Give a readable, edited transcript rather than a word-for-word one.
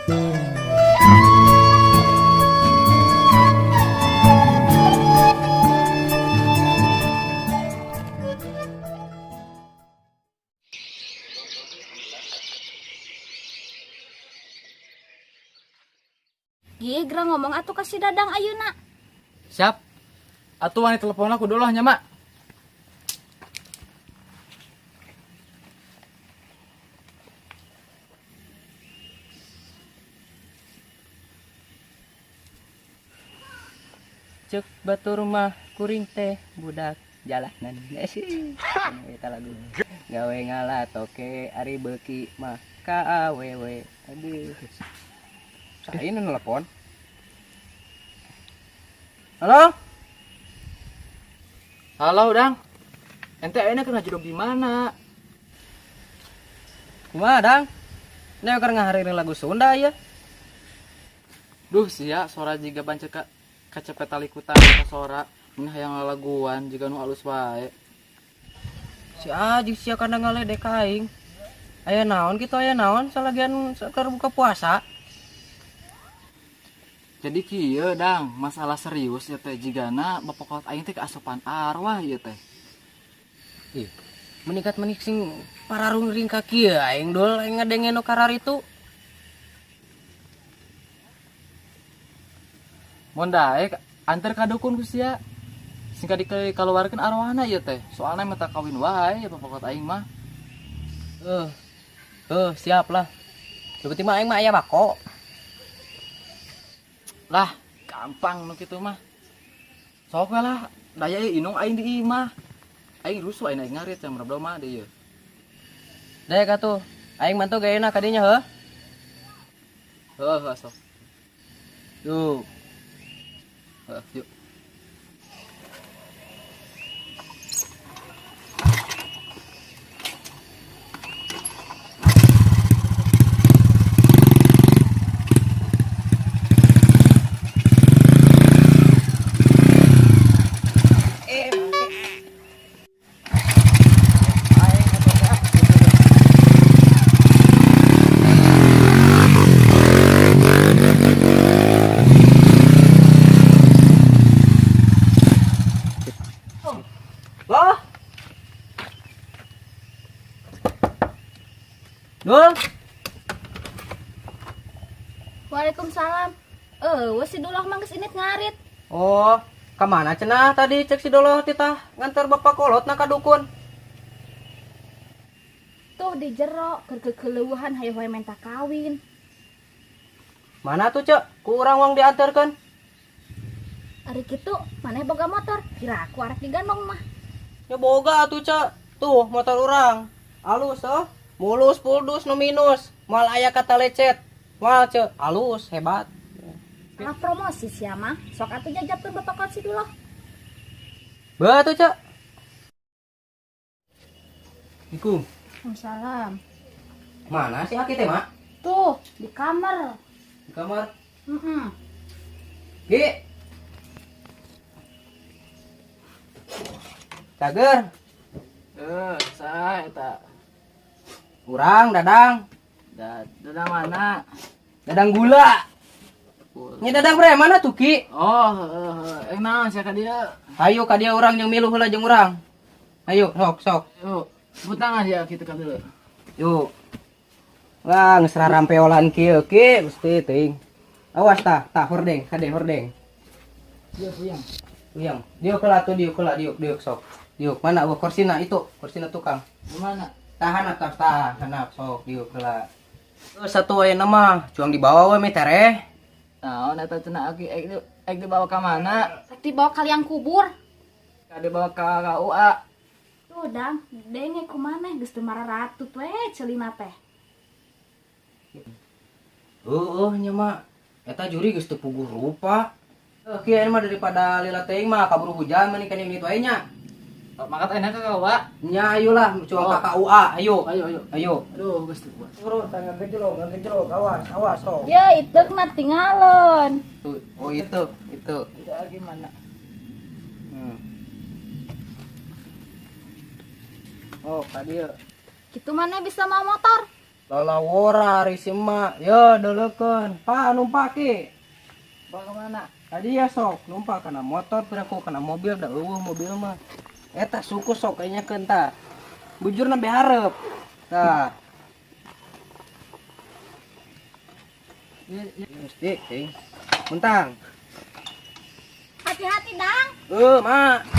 Gi, geura ngomong atuh ka si Dadang ayeuna. Siap. Atuh wani telepon aku dulu nya, Mak. Cek batur mah kuring teh budak jalanan. Sih. Eta lagu. Gawe ngalah toke ari beuki mah ka awewe. Aduh. Saya nu nelpon. Halo? Halo, Dang. Ente ayeuna keur ngajudog di mana? Kumaha, Dang? Ini keur ngahareureun lagu Sunda ya. Duh, sia sora jiga bancet ka kacepet talikutan ka sora. Mun hayang lalaguan jiga nu alus wae. Si Ajik sia kana ngaledek ka aing. Aya naon kitu, aya naon salagian keur buka puasa. Jadi kieu, Dang, masalah serius ya teh jigana bapak kolot aing teh kaasupan arwah ieu teh. Ih, meningkat menik sing pararungring ka kieu aing dul aing ngadenge nu kararitu. Mun daek anter ka dukun ku sia. Sing ka dikaluarkeun arwahna ieu teh. Soalna meta kawin wae bapak kolot aing mah. Siap lah. Nu penting mah aing mah aya bako. Lah, gampang nu kitu mah. Sok we lah, daya ieu inung aing di imah. Aing rusuh aing ngarit jam berapa mah deui ieu. Daek atuh. Aing mantu gayana ka dinya heuh. Heuh, heuh sok. Yuk. Heuh, yuk. Loh. Dul. Waalaikumsalam. Wes si Duloh mah geus init ngarit. Oh, ka mana cenah tadi cek si Duloh titah nganter bapak kolot na ka dukun. Tuh di jero keur kekeleuhan hayo wae menta kawin. Mana tuh, Cek? Ku urang wang diantarkeun. Ari kitu maneh boga motor, kira aku arek digandong mah. Ya boga atuh, Cek. Tuh motor urang. Alus oh. Mulus puldus nu minus. Moal aya kata lecet. Moal, Cek. Alus hebat. Kalah promosi sia mah. Sok atuh jajabkeun bapak kolot si Duloh. Beuh atuh, Cek. Assalamualaikum. Waalaikumsalam. Mana si Aki teh, Mak? Tuh, di kamar. Di kamar? Heeh. Ki. Cager. Saha eta? Urang Dadang. Dadang mana? Dadang gula. Nya Dadang bre mana tuh, Ki? Oh, heeh, heeh. Naon sia ka dieu? Ayo ka dieu urang jeung milu heula jeung urang. Ayo, sok, sok. Yuk, butangan ya kitu ka dieu. Yuk. Wah, geus rarampeolan kieu, Ki, Gusti teuing. Awas tah, tah hordeng, kade hordeng. Ieu puyeng. Puyeng. Diuk heula tuh, diuk heula, diuk, diuk sok. Diuk, mana eueuh korsina itu, korsina tukang. Di mana? Tahan atas, tahan, hanap sok, diuk heula. Terus satu aya nama, cuang dibawa we meh tereh. Naon eta cenah aki ek dibawa ka mana? Rek dibawa ka liang kubur. Ka dibawa ka KUA. Tuh, Dang, denge ku maneh geus teu mararatut we ceulina teh. Heueuh nya mah. Eta juri geus teu puguh rupa. Heuh, kieu mah daripada lila teuing mah kaburu hujan mah kan ini wae nya. Mangkat enak ka KUA? Nya ayolah cuang ka KUA, ayo. Ayo, ayo. Ayo. Aduh, geus teu kuat. Bro, tangga gejlok, tangga gejlok, awas, awas sok. Ya, itu mah tinggalon. Tuh, oh itu, itu. Itu gimana? Oh, ka dieu. Kitu mana bisa mau motor? Lalawora ari si emak. Yo deulekeun. Pa numpak ki. Bawa kemana? Tadi ya sok numpak kana motor piraku kana mobil da eueuh mobil mah. Eta suku sok kayaknya keun tah. Bujurna be hareup. Tah. Mesti, ting. Mentang. Hati-hati, Dang. Mak.